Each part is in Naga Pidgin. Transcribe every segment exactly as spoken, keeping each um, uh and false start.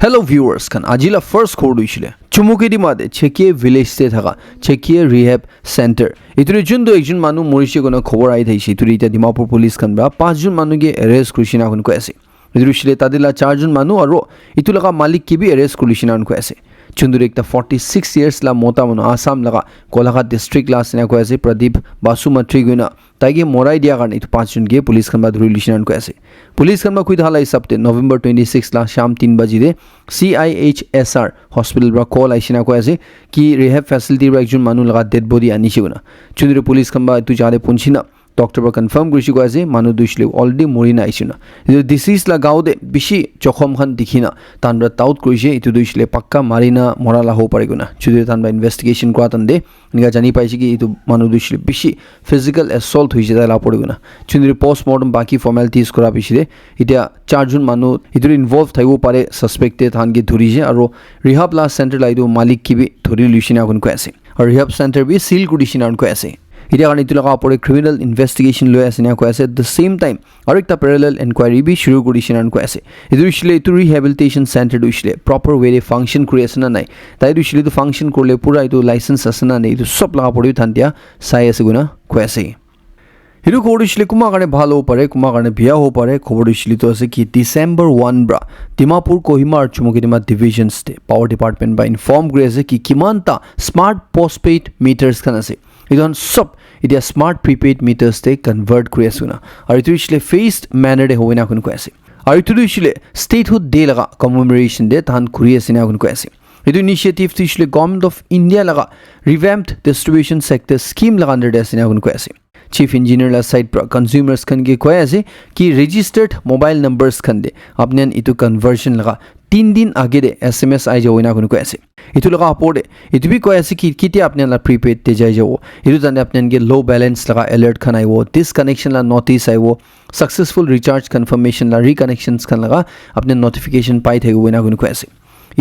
Hello viewers khan, aji la first khobor tu hoishe le Chumukedima te Chekie village te thaka Chekie rehab center. Etu te juntu ekjon manu morishe koina khobor ahi thakishe. Etu te itya Dimapur police khan pra panch jon manu ke arrest kurishe na koi ase. Etu te hoishe le tate la char jon manu aro etu laga malik ke bi arrest kurishe na koi ase. Juntu te ekta forty six years la mota manu Assam laga Golaghat district la ase na koi ase, Pradeep Basumatary koina. Tai ke morai dia karne etu panch jon ke police khan pra dhuri luishe na koi ase. Police khan pra koi thala hisab te November twenty six la sham tin baji te C I H S R hospital pra call aishe na koi ase ki rehab facility pra ekjon manu laga dead body anishe koina. Juntu te police khan pra etu jaga te punchi na doctor pra confirm kurishe koi ase, manu tu hoishe le already mori na aishe na. Etu deceased la gao te bishi jokhom khan dikhi na tahan pra doubt kurishe etu tu hoishe le pakka mari na mora la hobo pare koina. Juntu te tahan pra investigation kura time te enika jani paishe ki etu manu tu hoishe le bishi physical assault hoishe tai la opor te koina. Juntu te postmortem baki formalities kura piche te itya char jon manu etu te involve thakibo pare suspect te tahan ke dhurishe aro rehab la center la etu malik ke bi dhuri luishe na koi ase. Aro rehab center bi seal kurishe na koi ase. Itya karne etu laga opor te criminal investigation loi ase na koi ase. At the same time, aro ekta parallel inquiry bi shuru kurishe na koi ase. Etu hoishe le etu rehabilitation center tu hoishe le proper way te function kuri ase na nai. Tai tu hoishe le etu function kurile pura etu license ase na nai. Etu sob laga opor te bi tahan tya sai ase koina koi ase. Etu khobor tu hoishe le kunba karne bhal hobo pare, kunba karne beya hobo pare. Khobor tu hoishe le etu ase ki December one pra Dimapur, Kohima aro Chumukedima divisions te power department pra inform kuri ase ki kiman ta smart postpaid meters khan ase. Etu khan sob itya smart prepaid meters te convert kuri ase koina. Aro etu hoishe le phased manner te hobo ena koi ase. Aro etu tu hoishe le Statehood Day laga commemoration te tahan kuri ase ena koi ase. Etu initiative tu hoishe le Government of India laga revamped distribution sector scheme laga under te ase ena koi ase. Chief Engineer la side pra consumers khan ke koi ase ki registered mobile numbers khan te apni khan etu conversion laga tin din age te S M S ahi jabo ena koi ase. Etu laga opor te etu bi koi ase ki ketia apni khan la prepaid te jai jabo. Etu time te apni khan ke low balance laga alert khan ahibo, disconnection la notice ahibo, successful recharge confirmation la reconnections khan laga apni khan notification pai thakibo ena koi ase.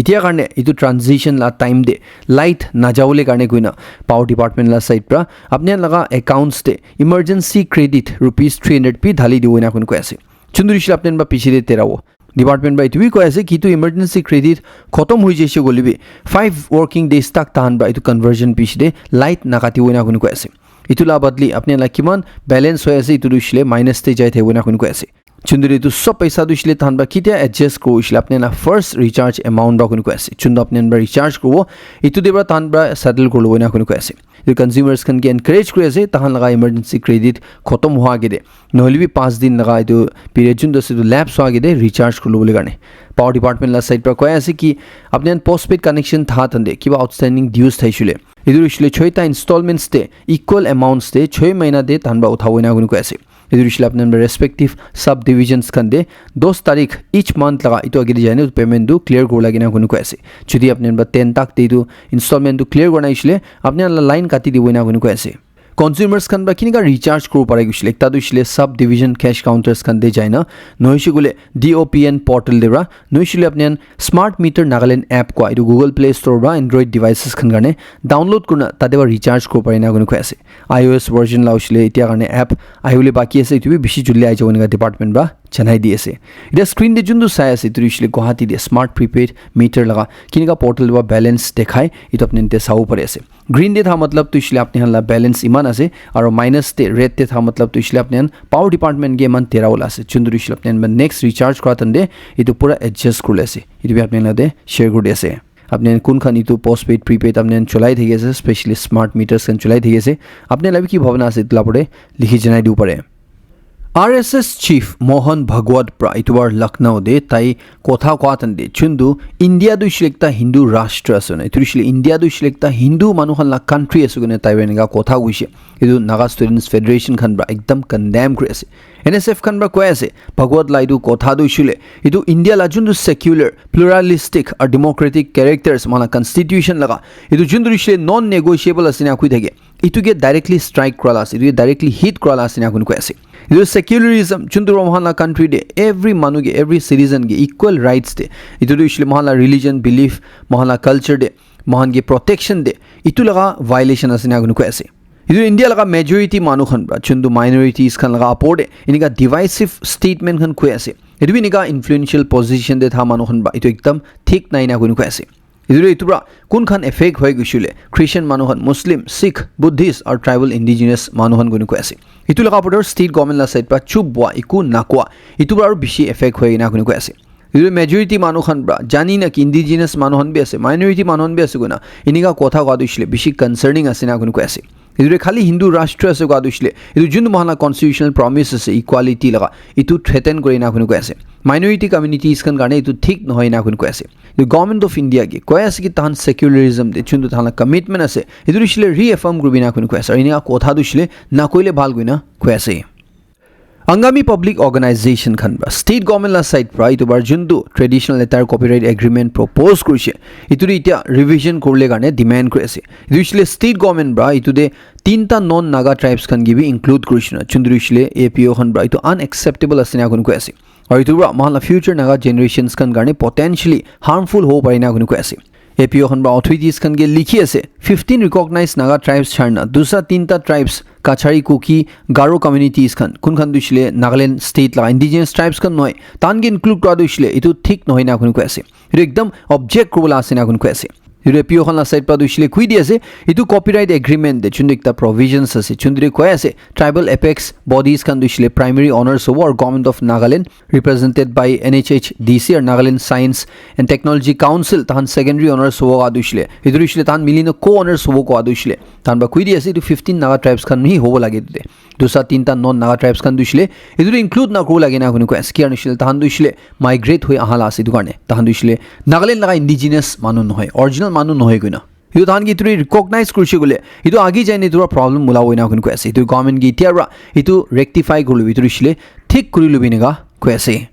Itya karne etu transition la time te light najabole karne koina power department la side pra apni khan laga accounts te emergency credit rupees three hundred bi dhali dibo ena koi ase. Juntu hoishe le apni khan pra piche te terabo. Department pra etu bi koi ase ki etu emergency credit khotom hoi jaise koile bi five working days tak tahan pra etu conversion piche te light nakatibo ena koi ase. Etu la badli apni khan la kiman balance hoi ase etu tu hoishe le minus te jai thakibo ena koi ase. Juntu te etu sob paisa tu hoishe le tahan pra ketia adjust kuribo hoishe le apni khan la first recharge amount pra koi ase. Juntu apni khan pra recharge kuribo etu te pra tahan pra settle kuri lobo ena koi ase. Etu consumers khan ke encourage kuri ase tahan laga emergency credit khotom hua age te nohole bi panch din laga etu period juntu ase etu lapse hua age te recharge kuri lobo le karne. Power department la side pra koi ase ki apni khan postpaid connection tha time te kiba outstanding dues thaishe le etu hoishe le choita installments te equal amounts te choi mahina te tahan pra uthabo ena koi ase. Etu hoishe le apni khan pra respective subdivisions khan te dos tarik each month laga etu age te jai na payment tu clear kuribo lage ena koi ase. Jodi apni khan pra ten tak te etu installment tu clear kura nai hoishe le apni khan la line kati dibo ena koi ase. Consumers khan pra kinika recharge kuribo pare hoishe le ekta tu hoishe le subdivision cash counters khan te jai na nohoishe koile D O P N portal te pra nohoishe koile apni khan Smart Meter Nagaland app koi etu Google Play Store pra Android devices khan karne download kurina tate pra recharge kuribo pare ena koi ase. I O S version la hoishe le itya karne app ahibole baki ase, etu bi bishi juldi ahi jabo ena department pra janai di ase. Itya screen te juntu sai ase etu hoishe le Guwahati te smart prepaid meter laga kinika portal pra balance dekhai etu apni khan te sabo pare ase. Green te tha matlab tu hoishe le apni khan la balance iman ase, aro minus te red te tha matlab tu hoishe le apni khan power department ke iman tera wala ase. Juntu tu hoishe le apni khan next recharge kura time te etu pura adjust kuribole ase. Etu bi apni khan te share kuri di ase. Apni khan kun khan etu postpaid, prepaid apni khan cholai thaki ase, specially smart meters khan cholai thaki ase. Apni khan la bi ki bhabna ase etu la opor te likhi janai dibo pare. R S S chief Mohan Bhagwat pra etu bar Lucknow te tai kotha koa time te juntu India tu hoishe le ekta Hindu rashtra ase na, etu hoishe le India tu hoishe le ekta Hindu manu khan la country ase koina tai para enika kotha koishe. Etu Naga Students Federation khan para ekdam condemn kuri ase. N S F khan para koi ase, Bhagwat la etu kotha tu hoishe le etu India la juntu secular, pluralistic aru democratic characters, moikhan la constitution laga etu juntu hoishe le non negotiable ase na koi thake. Etu ke directly strike kura la ase, etu ke directly hit kura la ase ena koi koi ase. Etu secularism, juntu para moikhan la country te every manu ke, every citizen ke equal rights de, etu tu hoishe le moikhan la religion, belief, moikhan la culture de, moikhan ke protection de, etu laga violation ase ena koi koi ase. Etu India laga majority manu khan para, juntu minorities khan laga opor de, enika divisive statement khan koi ase. Etu bi enika influential position te tha manu khan ba etu ekdam thik nai na koi koi ase. Etu etu pra kun khan affect hoi koishe le Christian manu khan, Muslim, Sikh, Buddhist or tribal indigenous manu khan koi koi ase. Etu laga opor state government la side pra chup bua eku nakwa etu pra aru bishi affect hoi na koi koi ase. Etu majority manu khan pra jani na ki indigenous manu khan bi ase, minority manu khan bi ase koina enika kotha kowa tu hoishe le bishi concerning ase na koi koi ase. Etu khali Hindu rashtra ase kowa tu hoishe le etu juntu mohan la constitutional promise ase equality laga etu threaten kori na koi koi ase. Minority communities khan karne etu thik nohoi na koi koi ase. The Government of India ke koi ase ki tahan secularism te chundu tahan la commitment ase. Etu hoishe le reaffirm kuribi na koi koi ase. Aru enika kotha tu hoishe le na koile bhal koi na koi ase. Angami Public Organization khan pra state government la side pra etu bar juntu traditional attire copyright agreement propose kurishe. Etu ri etia revision kurle karne demand kuri ase. Etu hoishe le state government pra etu te tinta non Naga tribes khan ke bi include kurishe na. Chundu hoishe le A P O khan pra etu unacceptable ase na koi koi ase. Aru etu pra mohan la future Naga generations khan karne potentially harmful hobo pare na koi koi ase. A P O khan pra authorities khan ke likhi ase, fifteen recognized Naga tribes charna, dusa tinta tribes, Kachari, Kuki, Garo communities khan, kun khan tu hoishe le Nagaland state la indigenous tribes khan nohoi, tan ke include kura tu hoishe le etu thik nohoi na koi koi ase. Etu ekdam object kuribo la ase na koi koi ase. Etu A P O khan la side pra tu hoishe le koi di ase, etu copyright agreement te chundu ekta provisions ase, chundu koi ase, tribal apex bodies khan tu hoishe le primary owners hobo aru Government of Nagaland represented by N H H D C or Nagaland Science and Technology Council, tahan secondary owners hobo kowa tu hoishe le. Etu hoishe le tahan mili na co-owners hobo kowa tu hoishe le. Tahan pra koi di ase, etu fifteen Naga tribes khan hi hobo lage etu te. Dusa tinta non Naga tribes khan tu hoishe le. Etu te include na koribo lage na koi koi ase. Kiya hoishe le, tahan tu hoishe le migrate hoi aha la ase etu karne. Tahan tu hoishe le Nagaland laga indigenous manu nohoi, original manu nohoi koina. Etu tahan ke etu recognize kurishe koile, etu age jai na etu pra problem ulabo ena koi koi ase. Etu government ke etia pra etu rectify kuri lobi, etu hoishe le thik kuri lobi enika koi ase.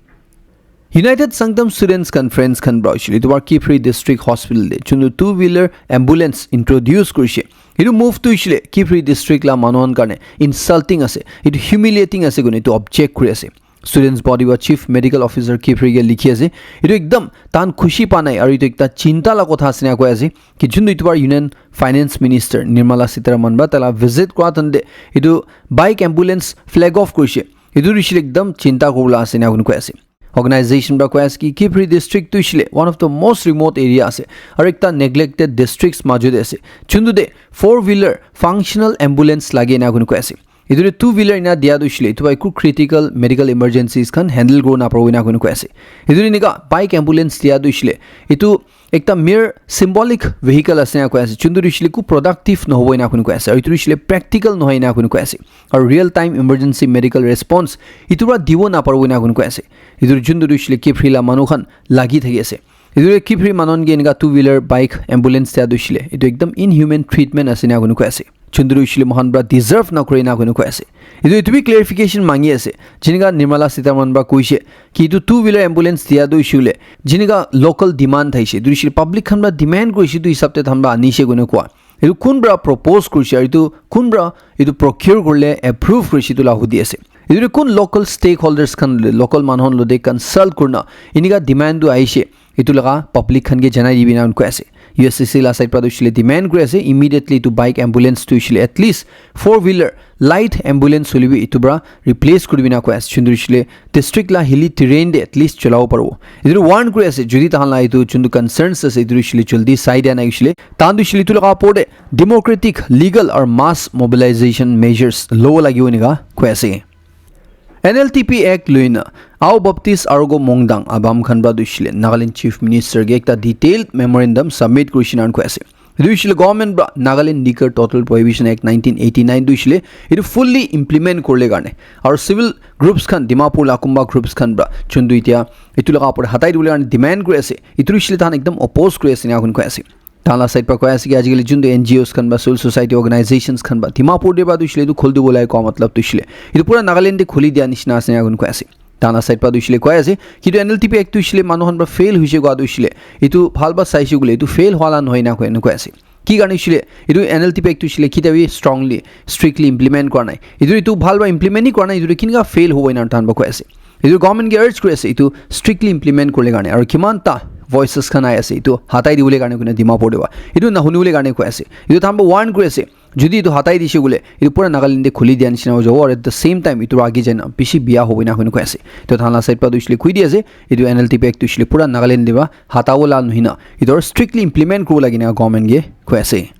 United Sangtam Students Conference khan pra hoishe le etu pra Kiphire District Hospital te chundu two wheeler ambulance introduce kurishe. Etu move tu hoishe le Kiphire District la manu khan karne insulting ase, etu humiliating ase koina etu object kuri ase. Students body wa Chief Medical Officer Kiphire ke likhi ase. Etu ekdam tahan khushi pa nai aru etu ekta chinta la kotha ase na koi ase ki chundu etu pra Union Finance Minister Nirmala Sitharaman pra tai la visit kura tan te etu bike ambulance flag off kurishe. Etu hoishe le ekdam chinta kuribo la ase na koi koi ase. Organization pra koi ase ki Kiphire district tu hoishe le one of the most remote area ase aru ekta neglected districts majo te ase. Chundu te four wheeler functional ambulance lage na koi koi ase. Etu te two wheeler ena dia tu hoishe le etu pra eku critical medical emergencies khan handle kuribo na paribo ena koi koi ase. Etu te enika bike ambulance dia tu hoishe le etu ekta mere symbolic vehicle ase na koi ase. Chundu hoishe le eku productive nohobo ena koi koi ase. Aru etu hoishe le practical nohoi ena koi koi ase. Aru real time emergency medical response etu pra dibo na paribo ena koi koi ase. Etu chundu hoishe le Kiphire la manu khan lagi thaki ase. Etu Kiphire manu khan ke enika two wheeler bike ambulance dia tu hoishe le etu ekdam inhuman treatment ase ena koi koi ase. Chundu hoishe le mohan pra deserve na kore ena koi koi ase. Etu etu bi clarification mangi ase. Jinika Nirmala Sitharaman pra koishe ki etu two wheeler ambulance dia tu hoishe le jinika local demand thaishe. Etu hoishe le public khan pra demand kurishe etu hisab te tahan pra anishe koi koi. Etu kun pra propose kurishe aru etu kun pra etu procure kurile approve kurishe etu la hudi ase. Etu kun local stakeholders khan local manu khan lote consult kurina enika demand tu ahishe. Etu laga public khan ke janai dibi na koi ase. U S C C la side pra tu hoishe le demand kuri ase immediately etu bike ambulance tu hoishe le at least four wheeler light ambulance hoile bi etu pra replace kuribi na koi ase. Chundu hoishe le district la hilly terrain te at least cholabo paribo. Etu warn kuri ase jodi tahan la etu chundu concerns ase etu hoishe le jaldi sai dia nai hoishe le tahan tu hoishe le etu laga opor te democratic, legal or mass mobilization measures lobo lagibo enika koi ase. N L T P Act loina Ao Baptist Arogo Mongdang Abam khan pra tu hoishe le Nagaland Chief Minister ke ekta detailed memorandum submit kurishe na koi ase. Etu hoishe le government pra Nagaland Liquor Total Prohibition Act nineteen eighty-nine tu hoishe le etu fully implement kurile karne aru civil groups khan Dimapur la kunba groups khan pra chundu etia etu laga opor hatai dibole karne demand kuri ase. Etu hoishe le tahan ekdam oppose kuri ase ena koi ase. Tahan la side pra koi ase ki ajikali juntu N G Os khan ba civil society organizations khan ba Dimapur te ba tu hoishe le etu khuli dibo lai kowa matlab tu hoishe le etu pura Nagaland te khuli dia nishina ase ena koi ase. Tahan la side pra tu hoishe le koi ase ki etu N L T P Act tu hoishe le manu khan pra fail hoishe kowa tu hoishe le etu bhal pra saishe koile etu fail hwa la nohoi ena koi ase. Ki karne hoishe le etu N L T P Act tu hoishe le kitia bi strongly, strictly implement kura nai. Etu etu bhal pra implement hi kura nai, etu tu kinika fail hobo ena tahan pra koi ase. Etu government ke urge kuri ase etu strictly implement kurile karne aru kiman ta voices khan ahi ase, etu hatai dibole karne koina Dimapur te para etu nahunibole karne koi ase, etu tahan para warn kuri ase. Jodi etu hatai dise koile, etu pura Nagaland te khuli dia nishina hoi jabo, aru at the same time etu age jai na bishi biya hobo ena koina koi ase. Etu tahan la side para tu hoishe le koi di ase, etu N L T P Act tu hoishe le pura Nagaland te para hatabo la nohoi na, etu strictly implement kuribo lage na government ke koi ase.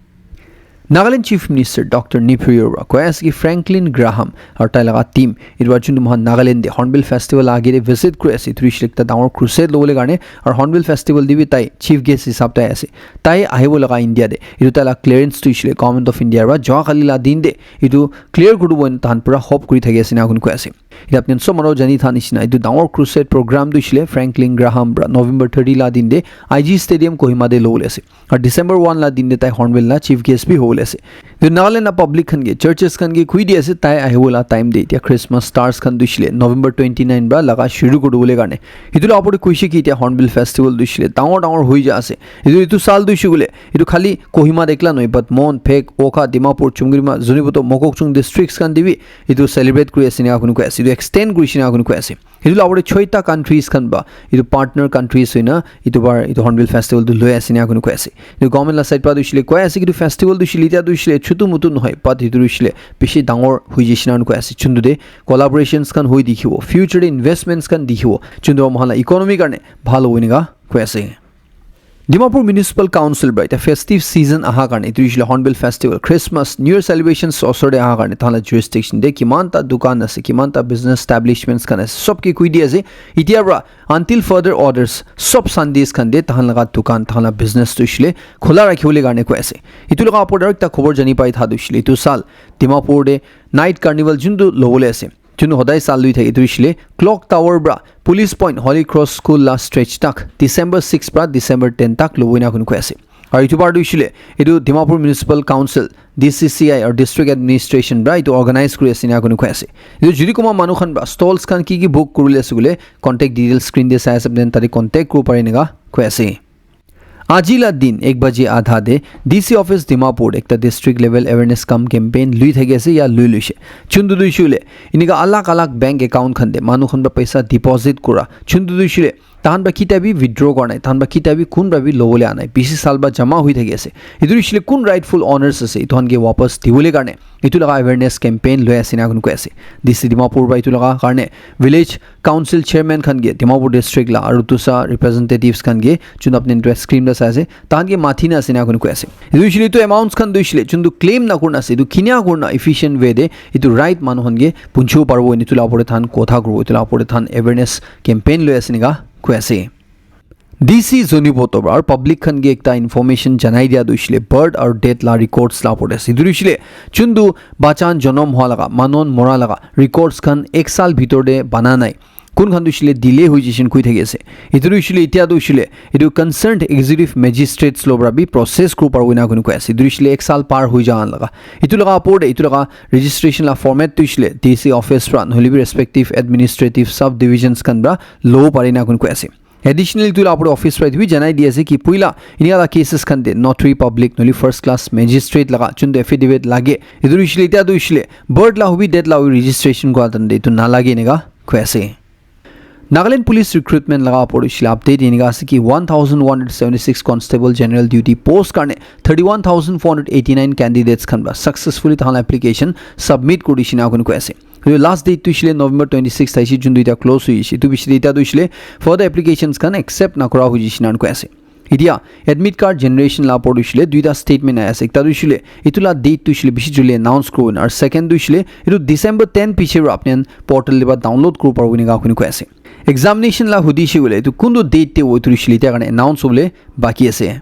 Nagaland Chief Minister Doctor Neiphiu Rio para koi ase ki Franklin Graham aru tai laga team etu para juntu moikhan Nagaland te Hornbill Festival la age te visit kuri ase, etu hoishe le ekta dangor crusade lobole karne, aru Hornbill Festival te bi tai chief guest hisab te ahi ase. Tai ahibo laga India te, etu tai la clearance tu hoishe le Government of India para joa kali la din te etu clear kuri dibo ena tahan pura hope kuri thaki ase ena koina koi ase. Etu apni khan sob manu jani tha nishina, etu dangor crusade program tu hoishe le Franklin Graham para November thirty la din te I G Stadium Kohima te lobole ase. Aru December one la din te tai Hornbill la chief guest bi hobole ase. Etu Nagaland la public khan ke, churches khan ke koi di ase, tai ahibo la time te etia Christmas stars khan tu hoishe le November twenty nine para laga shuru kuri dibole karne. Etu la opor te koishe ki etia Hornbill Festival tu hoishe le dangor dangor hoi ja ase. Etu, etu saal tu hoishe koile, etu khali Kohima te ekla nohoi, but Mon, Phek, Wokha, Dimapur, Chumgrima, Zunheboto, Mokokchung districts khan te bi etu celebrate kuri ase ena koina koi ase, etu extend kuri ase ena koina koi ase. Etu la opor te choita countries khan para, etu partner countries hoina, etu bar, etu Hornbill Festival tu loi ase ena koina koi ase. Etu government la side para tu hoishe le koi ase ki etu festival tu hoishe le, etia tu hoishe le chutu mutu nohoi, but etu tu hoishe le bishi dangor hoi jaise ena koina koi ase. Juntu te collaborations khan hoi dikhibo, future te investments khan dikhibo, juntu para moikhan la economy karne bhal hobo ena koi ase. Dimapur Municipal Council para etia festive season aha karne, etu hoishe le Hornbill Festival, Christmas, New Year celebrations osor te aha karne, tahan la jurisdiction te kiman ta dukan ase, kiman ta business establishments khan ase, sob ke koi di ase. Etia para until further orders, sob Sundays khan te tahan laga dukan, tahan la business tu hoishe le khula rakhi bole karne koi ase. Etu laga opor te aru ekta khobor jani pai tha tu hoishe le, etu saal Dimapur te night carnival juntu lobole ase, juntu hodai saal lui thake, etu hoishe le Clock Tower para Police Point Holy Cross School la stretch tak December six para December ten tak lobo ena koina koi ase. Aru etu para tu hoishe le, etu Dimapur Municipal Council, D C C I aru District Administration para etu organize kuri ase ena koina koi ase. Etu jodi kunba manu khan para stalls khan ki ki book kuribole ase koile, contact details screen te sai ase, then tate contact kuribo pare ena koi ase. Aji la din ek baje adha te D C office Dimapur ekta district level awareness cum campaign lui thaki ase ya lui luise. Juntu tu hoishe le, enika alag alag bank account khan te manu khan para paisa deposit kura, juntu tu hoishe le, tahan para kita bi withdraw kora nai, tahan para kita bi kun para bi lobole anai, bishi saal para jama hoi thaki ase. Etu hoishe le kun rightful owners ase, etu khan ke wapas dibole karne etu laga awareness campaign lui ase ena koina koi ase. D C Dimapur para etu laga karne village council chairman khan ke, Dimapur district la aru dusa representatives khan ke, jun apni khan screen te sai ase, tahan ke mati na ase ena koina koi ase. Etu hoishe le etu amounts khan tu hoishe le juntu claim na kurina ase, etu kinia kurina efficient way te etu right manu khan ke punchibo paribo, etu la opor te tahan kotha kuribo, etu la opor te tahan awareness campaign lui ase ena koi ase. D C Zunheboto para aru public khan ke ekta information janai dia tu hoishe le birth aru death la records la opor te ase. Etu tu hoishe le juntu bacha khan jonom hua laga, manu khan mora laga records khan ek saal bhitor te bana nai. Kun khan tu hoishe le delay hoi jaise koi thaki ase. Etu tu hoishe le etia tu hoishe le etu concerned executive magistrates lo para bi process kuribo paribo ena koina koi ase. Etu tu hoishe le ek saal par hoi ja laga. Etu laga opor te etu laga registration la format tu hoishe le D C office para nohole bi respective administrative subdivisions khan para lobo pare ena koina koi ase. Additionally, etu la opor te office para etu bi janai di ase ki puila enika la cases khan te notary public nohole first class magistrate laga juntu affidavit lage, etu hoishe le etia tu hoishe le birth la hobi death la hobi registration kura time te etu nalage enika koi ase. Nagaland Police recruitment laga opor te hoishe le update enika ase ki one thousand one hundred seventy six constable general duty post karne thirty one thousand four hundred eighty nine candidates khan para successfully tahan la application submit kuri dishe ena koina koi ase. Etu last date tu hoishe le November twenty six thaishe, juntu etia close hoi jaise. Etu bishi de etia tu hoishe le further applications khan accept na kura hoi jaise ena koi ase. Etia admit card generation la opor tu hoishe le duita statement ahi ase. Ekta tu hoishe le etu la date tu hoishe le bishi joldi announce kuribo na, aru second tu hoishe le etu December ten piche para apni khan portal te para download kuribo paribo ena koina koi ase. Examination la hudi she koile etu kuntu date te hobo etu hoishe le etia karne announce hobole baki ase.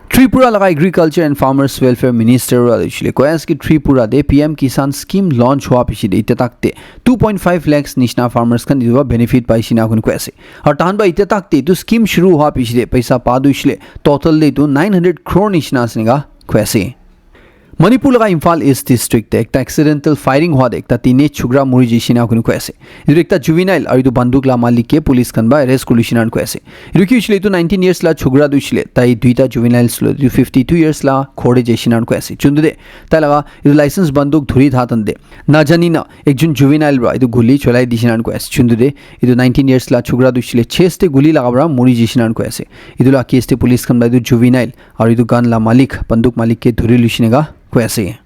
Tripura laga Agriculture and Farmers Welfare Minister para hoishe le koi ase ki Tripura te P M Kisan scheme launch hua piche te etia tak te two point five lakhs nishina farmers khan etu para benefit paishe ena koina koi ase. Aru tahan para etia tak te etu scheme shuru hua piche te paisa pa tu hoishe le total te etu nine hundred crore nishina ase ena koi ase. Manipur laga Imphal East District te ekta accidental firing hua te ekta teenage chukra muri jaishe na koi koi ase. Etu ekta juvenile aru etu banduk la malik ke police khan para arrest kuri she na koi ase. Etu ki hoishe le etu nineteen years la chukra tu hoishe le tai duita juveniles lo etu fifty two years la khore jaishe na koi ase. Chundu de tai laga etu license banduk dhuri tha tan de na jani na ekjon juvenile para etu guli cholai dishe na koi ase. Chundu de etu nineteen years la chukra tu hoishe le chest te guli laga para muri jaishe na koi ase. Etu la case te police khan para etu juvenile aru etu gun la malik banduk malik ke dhuri luishe na koi ase.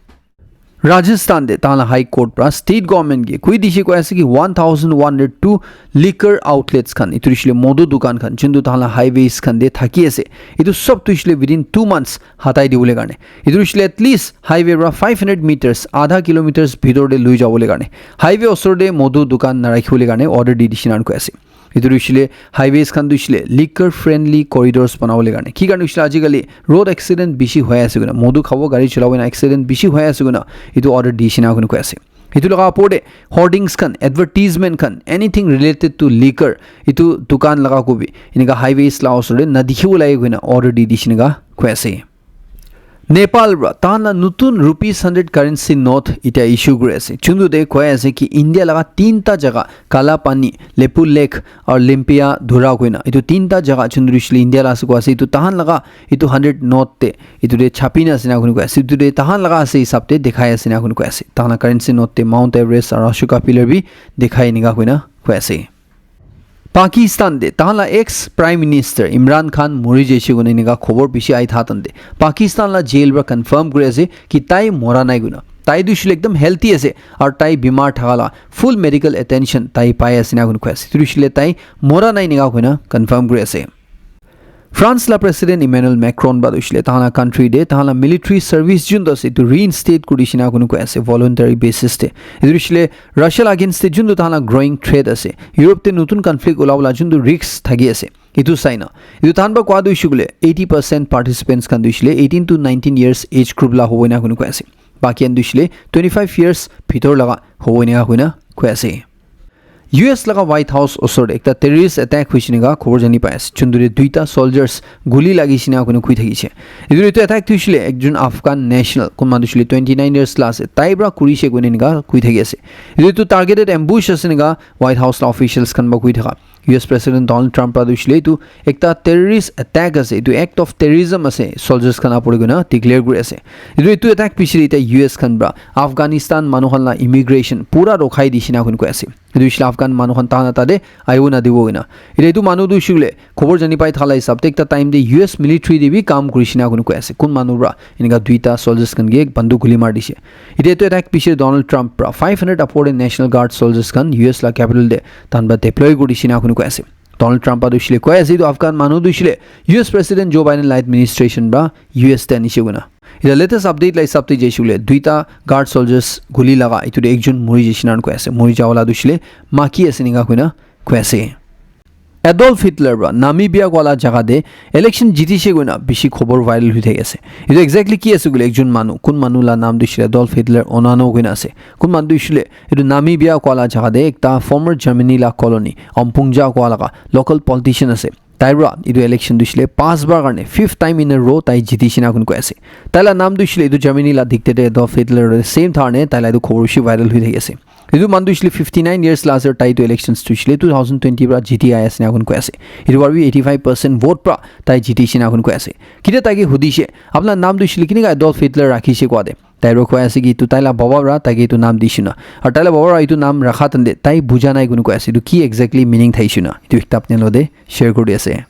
Rajasthan te tahan la High Court pra state government ke koi dishe koi ase ki one thousand one hundred two liquor outlets khan, etu hoishe le modu dukan khan, juntu tahan la highways khan te thaki ase, etu sob tu hoishe le within two months hatai dibole karne, etu hoishe le at least highway pra five hundred meters, adha kilometers bhitor te lui jabole karne, highway osor te modu dukan narakhibole karne order di dishe na koi ase. Etu tu hoishe le highways khan tu hoishe le liquor friendly corridors banabole karne. Ki karne hoishe le ajikali road accident bishi hoi ase koina. Modu khabo gari cholabo koina accident bishi hoi ase koina. Etu order dishe na koina koi ase. Etu laga opor te hoardings khan, advertisement khan, anything related to liquor, etu dukan laga kobi enika highways la osor te na dikhibo lage koina order di dishe na koi ase. Nepal pra tahan la nutun rupees hundred currency note itya issue kuri ase. Chuntu te koi ase ki India laga tinta jaga, Kala Pani, Lepu Lake, aru Limpia Dhura koina. Etu tinta jaga chuntu hoishe le India la ase koi ase. Etu tahan laga etu hundred note te, etu te chapi na ase na koi ase. Etu te tahan laga ase hisab te dikhai ase na koi ase. Tahan la currency note te Mount Everest aru Ashoka Pillar bi dikhai enika koina koi ase. Pakistan te tahan la ex Prime Minister Imran Khan muri jaise koina enika khobor bishi ahi tha tan te Pakistan la jail pra confirm kuri ase ki tai mora nai koina. Tai tu hoishe le ekdam healthy ase aru tai bimar thaka la full medical attention tai pai ase na koina koi ase. Tu hoishe le tai mora nai enika koina confirm kuri ase. France la President Emmanuel Macron pra tu hoishe le tahan la country te tahan la military service juntu ase etu reinstate kuri dishe na koina koi ase voluntary basis te. Etu hoishe le Russia la against te juntu tahan la growing threat ase, Europe te nutun conflict ulabole juntu risk thaki ase, etu sai na. Etu tahan pra koa tu hoishe koile eighty percent participants khan tu hoishe le eighteen to nineteen years age group la hobo ena koina koi ase. Baki khan tu hoishe le twenty five years bhitor laga hobo ena koina koi ase. U S laga White House osor te ekta terrorist attack hoishe enika khobor jani pai ase. Juntu te duita soldiers guli lagi she na koina koi thaki ase. Etu, etu attack tu hoishe le ekjon Afghan national, kun manu hoishe le twenty nine years la ase. Tai pra kurishe koina enika koi thaki ase. Etu, etu targeted ambush ase enika White House la officials khan pra koi thaka. U S President Donald Trump pra tu hoishe le etu ekta terrorist attack ase, etu act of terrorism ase, soldiers khan apor koina declare kuri ase. Etu, etu attack piche te etya U S khan pra Afghanistan manu khan la immigration pura rokhai dishe na koina koi ase. Etu hoishe le Afghan manu khan tahan la tate ahibo nadibo koina. Etya etu manu tu hoishe koile khobor jani pai thala hisab te ekta time te U S military te bi kam kurishe na koina koi ase. Kun manu pra enika duita soldiers khan ke banduk guli mari dishe. Etya etu attack piche Donald Trump pra five hundred apor te National Guard soldiers khan U S la capital te tahan pra deploy kuri dishe na koina koi ase. Donald Trump pra tu hoishe le koi ase etu Afghan manu tu hoishe le U S President Joe Biden la administration pra U S te anishe koina. Etya latest update la hisab te jaise koile duita guard soldiers guli laga etu te ekjon muri jaise na koi ase. Muri ja wala tu hoishe le maki ase enika koina koi ase. Adolf Hitler pra Namibia koa la jaga te election jitise koina bishi khobor viral hoi thaki ase. Etu exactly ki ase koile ekjon manu, kun manu la naam tu hoishe le Adolf Hitler Onano koina ase. Kun manu tu hoishe le etu Namibia koa la jaga te ekta former Germany la colony, Ompungja koa laga local politician ase. Tai pra etu election tu hoishe le pas bar karne fifth time in a row tai jitise na koina koi ase. Tai la naam tu hoishe le etu Germany la dictator Adolf Hitler same tharne tai la etu khobor bishi viral hoi thaki ase. Etu manu tu hoishe le fifty nine years la ase, tai etu elections tu hoishe le two thousand twenty pra jiti ahi ase na koina koi ase. Etu pra bi eighty five percent vote pra tai jitise na koina koi ase. Kitia tai ke hudishe, "Apuna naam tu hoishe le kinika Adolf Hitler rakhishe?" koa te tai pra koi ase ki etu tai la baba pra tai ke etu naam dishe na. Aru tai la baba pra etu naam rakha tante tai buja nai koina koi ase. Etu ki exactly meaning thaishe na? Etu ekta apni khan logote share kuri di ase.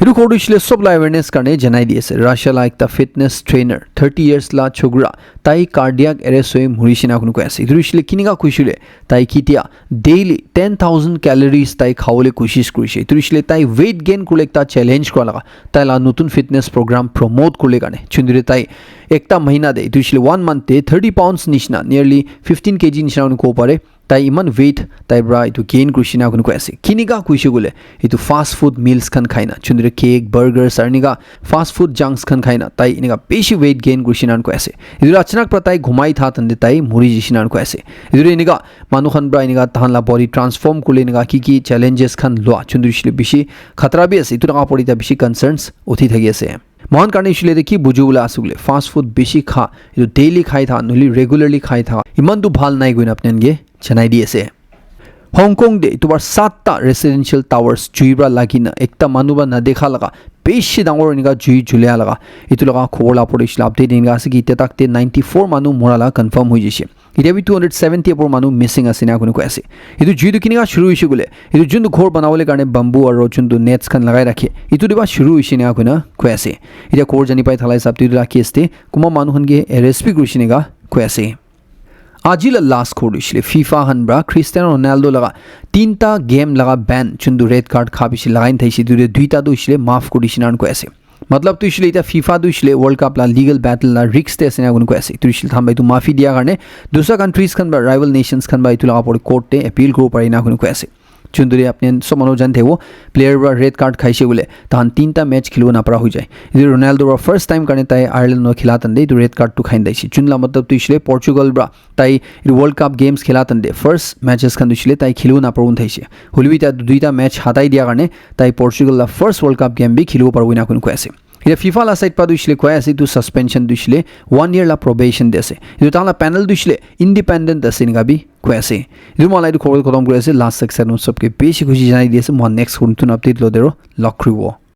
Etu khobor tu hoishe le sob la awareness karne janai di ase. Russia la ekta fitness trainer, thirty years la chokra, tai cardiac arrest hoi murishe na koina koi ase. Etu hoishe le kinika koishe le tai kitia daily ten thousand calories tai khabole koshish kurishe. Etu hoishe le tai weight gain kuribole ekta challenge kura laga tai la notun fitness program promote kuribole karne. Chundure tai ekta mahina te, etu hoishe le one month te thirty pounds nishina, nearly fifteen K G nishina koina kobo pare. Tai iman weight tai pra etu gain kurishe na koina koi ase. Kinika koishe koile, etu fast food meals khan khai na, chundure cake, burgers, aru enika fast food junks khan khai na, tai enika bishi weight gain kurishe na koi ase. Etu achanak pra tai ghumai tha tante tai muri jaishe na koi ase. Etu enika manu khan pra enika tahan la body transform kuribole enika ki ki challenges khan lua, chundure hoishe le bishi khatra bi ase. Etu laga opor te bishi concerns uthi thaki ase. Mohan karne hoishe le ki buji bole ase koile, fast food bishi kha, etu daily khai tha, nohole regularly khai tha, iman tu bhal nai koina apni khan ke janai di ase. Hong Kong te etu bar satta residential towers jui para lagi na ekta manu para na dekha laga bishi dangor enika jui julia laga etu laga khobor la pore hoishe le update enika ase ki etia tak te ninety four manu mora la confirm hoi jaise. Etia bi two hundred seventy apor manu missing ase ena koi koi ase. Etu jui tu kinika shuru hoishe koile, etu juntu ghor banabole karne bamboo aro juntu nets khan lagai rakhe, etu te para shuru hoishe ena koina koi ase. Etia khobor jani pai thala hisab te etu la case te kunba manu khan ke arrest bi kurishe ena koi ase. Aji la last khobor tu hoishe le FIFA khan para Cristiano Ronaldo laga tinta game laga ban juntu red card kha bishi lagai na thaishe etu te duita tu hoishe le maaf kuri dishe ena koi ase. Matlab tu hoishe le etia FIFA tu hoishe le World Cup la legal battle la risk te ase ena koi ase. Etu hoishe le thaman etu maafi dia karne dusra countries khan ba rival nations khan ba etu laga pore court te appeal kuribo pare ena koi ase. Juntu te apni khan sob manu jani thakibo, player para red card khaishe koile tahan tinta match khelibo napara hoi jai. Etu Ronaldo para first time karne tai Ireland lo khela time te etu red card tu khai na thaishe. Jun la matlab tu hoishe le Portugal para tai etu World Cup games khela time te first matches khan tu hoishe le tai khelibo napara hoi thaishe. Hoile bi tai duita match hatai dia karne tai Portugal la first World Cup game bi khelibo paribo ena koi ase. Etia FIFA la side pa tu hoishe le koi ase etu suspension tu hoishe le one year la probation de ase. Etu tahan la panel tu hoishe le independent ase ena bi koi ase. Etu moi la etu khobor khotom kuri ase. Last section sob ke bishi khushi janai di ase. Moi next khun tun update lo dero log kuribo.